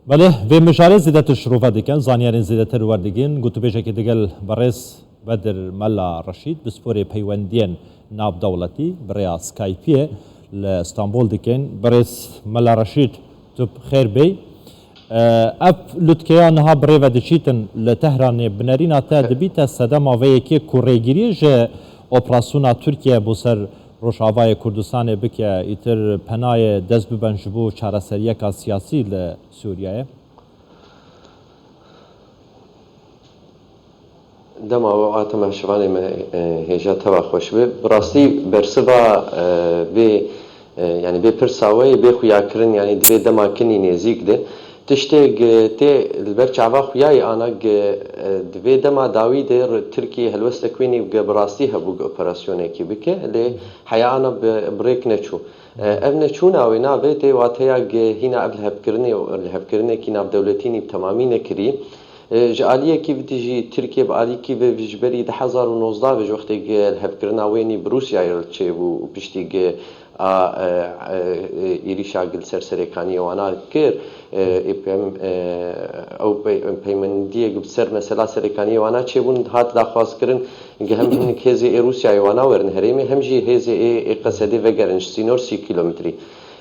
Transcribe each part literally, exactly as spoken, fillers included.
Belê, vê mijarê zêdetir şirove dikin, zanyarên zêdetir werdigin. Gotûbêjekê digel berêz Bedir Mela Reşîd, pisporê peywendiyên navdewletî, bi rêya Skype'ê li Stenbol dikin. Berêz Mela Reşîd, tu bi xêr bêy. Ev lutkeya niha bi rê ve diçîtin li Tehranê, bi nerîna te dibîte sedema vê yekê ku rêgiriyê ji operasyona Tirkiye bo ser Rojavayê Kurdistanê bike, îtir penayê dest biben ji bo çareseriyeka siyasî li Sûriyeyê? Dema we a temaşevanê me, e, hêja teva xweş be. Bi rastî bersiva, e, vê, e, yanî vê pirsa we yê bê xuyakirin, yanî di vê dema kinî nêzîk de. Tiştê gi tê li ber çava xuya yê ana gi, e, di vê dema dawî de r-, Tirkiyê helwestek wî nî gi bi rastî hebû gi operasyonekî bike, lê heya ana bi, bi rêk neçû. E, ev neçûna wê navê tê wateya gi hîna ev lihevkirinê, lihevkirinekî navdewletî nî bi temamî nekirî. E, ji aliyekî vî jî Tirkiye bi alîkî vê ji berî du hezar û nozdeh ve ji wextê gi lihevkirina wê nî bi Rûsyayê re çêbû û piştî gi a, e, e, e, êrîşa gi li ser serêkaniyê wana kir, e, ê pem, e, ew pey-, peymendiyê gi bi ser mesela serêkaniyê wana çêbûn hat daxwazkirin gi hem hinek hêzê ê Rûsyayê wana werin herêmê, hem jî hêzê ê, ê Qesedê vegerin ji sînor sî kîlometrî.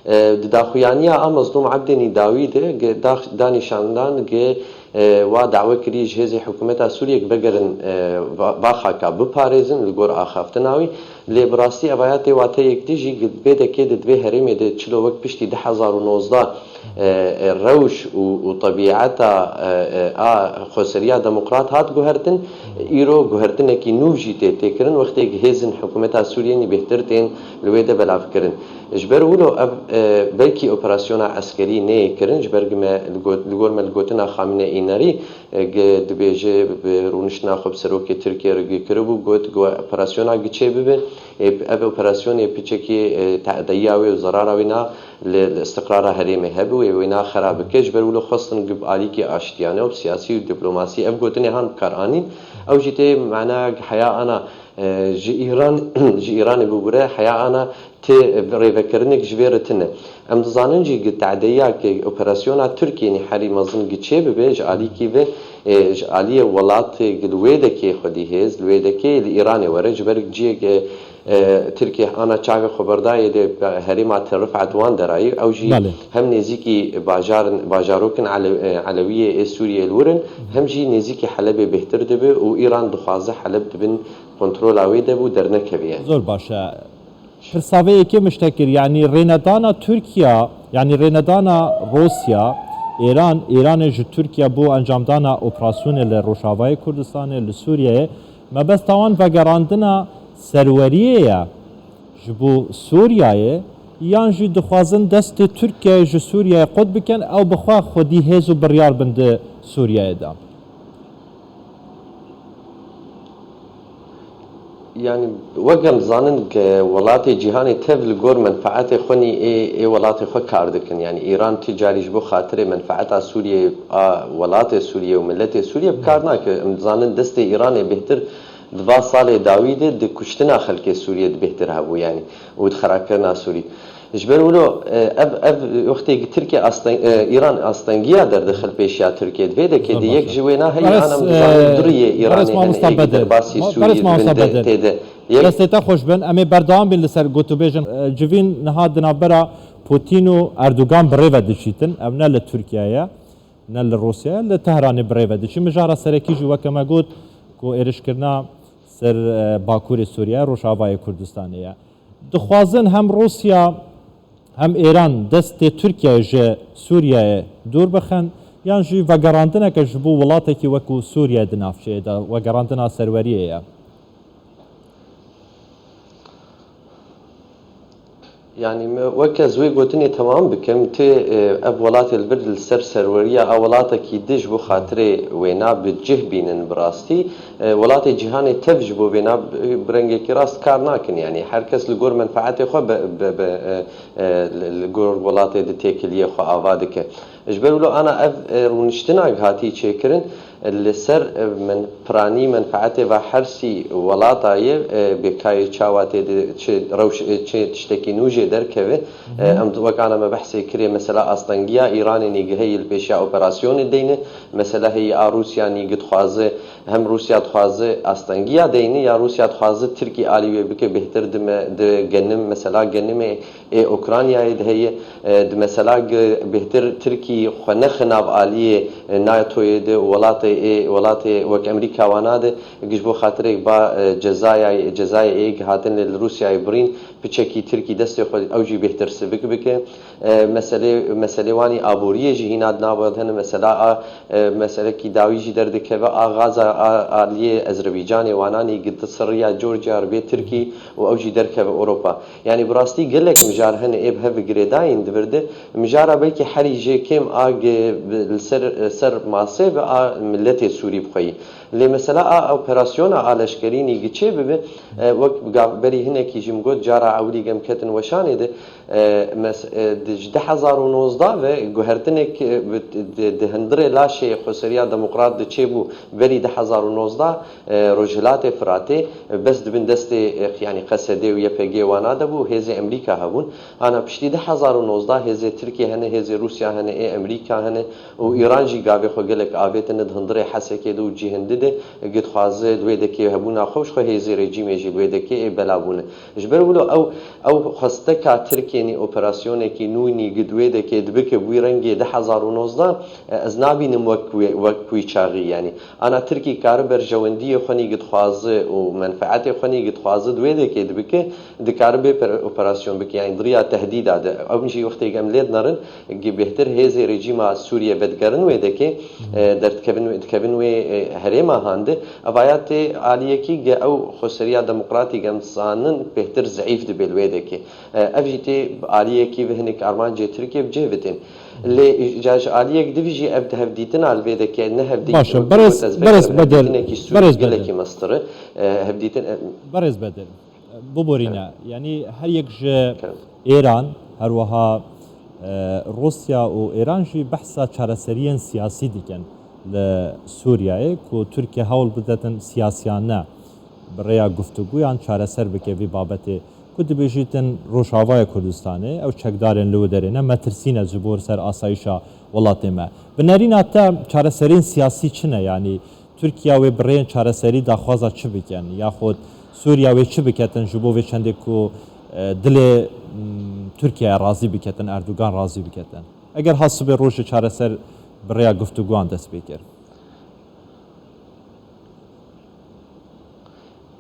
E, di daxuyaniya a Mezlûm Ebdênî dawî de ge-, dax-, danîşandan ge, e, wa dawe kirî ji hêzê hikûmeta Sûriyê ge vegerin, e, va-, va xaka biparêzin li gor axaftina wî. Lê bi rastî evaya tê wateyek dî jî ge bê dekê de di vê herêmê de çilo wek piştî du hezar û nozdeh, e, e, rewş û, û tebîeta, e, e, a xweseriya demokrat hat guhertin, îro guhertinekî nû jî tê têkirin, wextê ge hêzên hikûmeta Sûriyê nî bêhtir tên li wê de belav kirin. Ji ber wilo ev, e, belkî operasyona eskerî neyê kirin, ji ber gi me li got-, li gor me li gotina Xamîne Înerî, e, gi dibêje bi rûniştina xwe bi serokê Tirkiye re gi kiribû, got, ku operasyona gi çê bibe, e, ev operasyonê piçekî, e, te'deyiya wê û zerara wê na li, li istiqrara herêmê hebe û wê na xera bike. Ji ber wilo xwestin gi bi alîkî aştiyane û siyasî û diplomasî ev gotinê han bi kar anîn. Ew jî tê mena gi heya ana, e, ji Îran, ji Îranê bibûre heya ana tê rêvekirinek ji vê re tine. Em dizanin jî gi te'deyiya ke operasyona Tirkiyê nî herî mezin gi çê bibe ji alîkî ve, e, ji aliyê welatê gi li wê dekê xwedî hêz, li wê dekê li Îranê were, ji ber ciyê ke, e, Tirkiye ana çavê xwe berdayê de herêma Tel Rifat wan derayî, ew jî Belê. hem nêzîkî bajarin, bajarokin ele-, e, Elewiyê ê Sûriyê li wir in, hem jî nêzîkî Helebê bêhtir dibe û Îran dixwaze Heleb di bin kontrola wê de bû dernekeve yani. Zor baş e. Pirsa vê yekê min ji te kir, yanî rênedana Tirkiya, yanî rênedana Rûsya, Îran, Îranê ji Tirkiye bo encamdana operasyonê li Rojavayê Kurdistanê, li Sûriyeyê, mebesta wan vegerandina serweriyê ye ji bo Sûriyeyê, yan jî dixwazin destê Tirkiyeyê ji Sûriyeyê qut bikin, ew bi xwe xwedî hêz û biryar bin di Sûriyeyê de? Yani, wek em zanin ke welatê cîhanê tev li gor menfaetê xwe nî ê, ê welatê xwe kar dikin. Yani, Îran tu carî ji bo xatirê menfaeta Sûriyê, a welatê Sûriyê û miletê Sûriyê bi kar nake. Em dizanin destê Îranê bêhtir di va salê dawî de di kuştina xelkê Sûriyê di bêhtir hebû, yani, û di xerakirina Sûrî. Ji ber wilo, e, ev, ev wextê ki Tirkiye asteng-, e, Îran astengiya derdixil pêşiya Tirkiye, di vê dekê Zor de baş yek e. ji wêna heyî Beres, ana em dizanin e, duriyê Beres Îranê hene mamosta ê Bedir. Derbasî Ma-, Sûrî Beres mamosta bin de Bedir. Tê de. Yek Destê te xweş bin. Em ê berdewam bin li ser gotûbêjin. E, civîn niha di navbera Putin û Erdogan bi rê ve diçîtin. Ev ne li Tirkiye ye, ne li Rûsya ye, li Tehranê bi rê ve diçî. Mijara serekî jî weke me got ku êrişkirina ser, e, Bakurê Sûriye, Rojavayê Kurdistanê ye. Dixwazin hem Rûsya hem Êran destê Tirkiyeyê ji Sûriyeyê dûr bixin, yan jî vegerandineke ji bo welatekî wekû Sûriye di navçeyê de, vegerandina serweriyê ye. Yani, me, wek ez wê gotinê temam bikim, tê, e, ev welatê li vir li ser serweriya a welatekî di ji bo xatirê wêna bi cih bînin bi rastî. E, welatê cîhanê tev ji bo vêna bi, bi rengekî rast kar nakin. Yani, her kes li gor menfaetê xwe be, be, be, e, e, li, li gor welatê di têkiliyê xwe ava dike. Ji ber wilo ana ev, e, rûniştina hatî çêkirin, e, li ser, e, men-, piranî menfeetê ve hersî welata ye, e, bêkayê çawa tê di çi rewş, e, çi tiştekî nû jê derkeve. E, Hı hı. Em wek ana me behsê kirê, mesela astengiya Îranê nî giheyî li pêşiya operasyonê deyne, mesela heyî a Rûsya nî gidxwaze, hem Rûsya dixwaze astengiya deyne, ya Rûsya dixwaze Tirkî alî wê bike bêhtir di me, di genim, mesela genimê ê Ukraynayê de heye, e, di mesela gi-, bêhtir Tirkî xwe nexe nav aliyê, e, NATOyê de, welatê ê, welatê wek Amerîka wana de, gi ji bo xatirê ba, e, cezaya, cezayê ê gi hatin lê li Rûsyayê birîn, piçekî Tirkî destê xwe ew jî bêhtir sivik bike. E, meselê, meselê wanî aboriyê jî hîna di nav de hene, mesela a, e, meselekî dawî jî derdikeve, a gaza, a, aliyê Ezerbaycanê wananî gi di siriya Georgia re bê Tirkî û ew jî derkeve Ewropa. Yanî bi rastî gelek mijar hene ê bi hev girêdayîn di vir de. Mijara belkî herî jê kêm a ge-, bi-, li ser, ser masê ve a miletê Sûrî bi xwe yî. Lê mesela a operasyona a leşkerî nî gi çê bibe, e, wek gav-, berî hinekî jî min got, cara ewilî ge em ketin weşanê de, e, mes-, e, di, ji du hezar û nozdeh ve guhertinek, e, bi, di, di hundirê laşê Xweseriya Demokrat de çêbû berî du hezar û nozdeh, e, Rojhilatê Firatê, e, bes di bin destê, e, yanî Q S D û Y P G wana de bû, hêzê Amerîka hebûn. Ana piştî du hezar û nozdeh hêzê Tirkiye hene, hêzê Rûsya hene, ê Amerîka hene û Îran jî gavê xwe gelek avêtine di hundirê Hesekê de û cihên di de, gi dixwaze li wê dekê hebûna xwe û ji xwe hêzê rejîmê jî li wê dekê ê bela bûne. Ji ber wilo ew, ew xwesteka Tirkiyê nî operasyonekî nû nî gi di wê dekê dibike bi wî rengê du hezar û nozdeh, e, ez nabînim wek wê, wek wî çaxî, yanî. Ana Tirkî kare berjewendiyê xwe nî gi dixwaze û menfeetê xwe nî gi dixwaze di wê dekê dibike, dikare bê per-, operasyon bike. Yanî di riya tehdîda de. Ew jî wextê em lê dinerin, gi bêhtir hêzê rejîma Sûriye vedigerin wê dekê, e, derdikevin wê, dikevin wê, e, herêma hande. Evaya tê aliyekî ge ew Xweseriya Demokratî ge em dizanin bêhtir zeîf dibe li wê dekê. E, ev jî tê aliyekî ve hinek armancê Tirkiye bi cih ve tên. Lê ca ji aliyek di vî jî ev di hevdîtina li vê dekê ne hevdît-, Baş e, wek berêz, ez berêz vekir Bedel, hevdîtinekî Sûrî berêz Bedel. Gelekî mestir e. E, hevdîtin, e, Berêz Bedel, biborîne. Evet. Yanî her yek ji Evet. Êran, her wiha, e, Rûsya û Êran jî behsa çareseriyên siyasî dikin li Sûriyeyê ku Tirkiye hewl bidetin siyasiyane bi rêya guftûguyan çareser bike vî babetê. Ku dibêjîtin Rojavayê Kurdistanê, ew çekdarên li wê derê ne, metirsî ne ji bo ser asayîşa welatê me. Bi nerîna te çareseriyên siyasî çi ne? Yanî Tirkiye wê bi rêyên çareserî daxwaza çi bikin? Yaxud Sûriya wê çi biketin ji bo vê çendê ku, e, dilê, mm, Tirkiye razî biketin, Erdogan razî biketin? Eger ha sibê rojê çareser bi rêya guftûguan dest pê kir?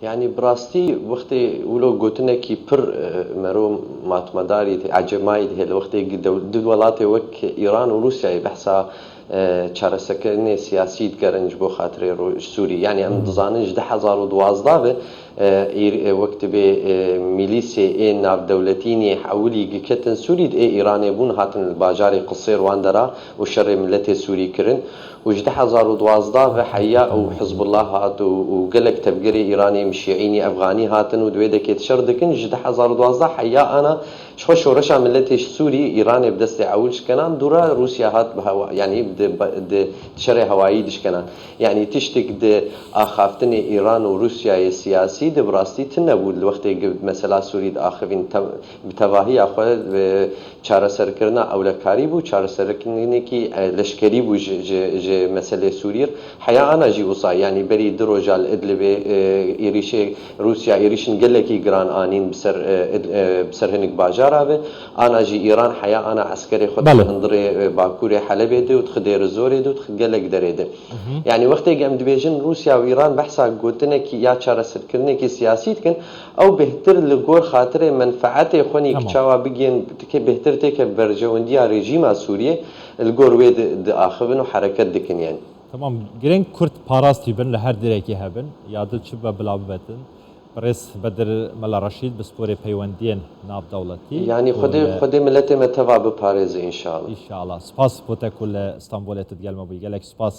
Yanî bi rastî wextê wilo gotinekî pir, e, mero matmedarî, ecemayî dihê li wextê gi dew-, du welatê wek Îran û Rûsyayê behsa, e, çareserkirinê siyasî dikerin ji bo xatirê ro-, Sûrî. Yanî em Hmm. dizanin ji du hezar û duwazdeh ve, e, îr-, e, wek dibê, e, mîlîsê ê navdewletî nê hewilî giketin Sûrî di ê Îranê bûn hatin li bajarê Qisêr wan dera û şerê miletê Sûrî kirin. Û ji du hezar û duwazdeh ve heya û Hizbullah hat û, û gelek tevgerê Îranê, Şîînî, Efxanî hatin û di wê dekê şer dikin. Ji du hezar û duwazdeh heya ana ji xwe şoreşa miletê Sûrî Îranê bi destê ewil şikenan, dûra Rûsya hat bi hewa, yanî di, di şerê hewayî dişkenan. Yanî tiştik di axaftinê Îran û Rûsyayê siyasî de bi rastî tune bû. Li wextê gi mesela Sûrî diaxivîn te-, bi tevahiya xwe, e, çareserkirina ewlekarî bû, çareserkirinekî, e, leşkerî bû ji, ji, ji meselê Sûrî re. Heya ana jî wisa, yanî berî du roja li Idlibê, e, êrîşê Rûsya, êrîşin gelekî giran anîn bi ser, e, Id-, e, bi ser hinek bajara ve. Ana jî Îran heya ana eskerê xwe Belê. dixi hundirê, e, bakurê Helebê de û dixi Dêrizorê de û dixi gelek derê de. Hı hı. Yanî wextê em dibêjin Rûsya û Îran behsa gotinekî ya çareserkirinekî siyasî dikin, ew bêhtir li gor xatirê menfeetê xwe nî Tamam. çawa bigihên, dike bêhtir têke berjewendiya rejîma Sûriyê, li gor wê di, diaxivin û hereket dikin yanî. Tamam, girêng kurt parastî bin, li her direkê hebin, ya di çi be bila bibetin. Birêz Bedir Mela Reşîd, pisporê peywendiyên navdewletî. Yanî Xwedê, Xwedê miletê me teva biparêze înşallah. Înşallah. Spas bo te ku li Stenbolê tu digel me bûyî. Gelek spas.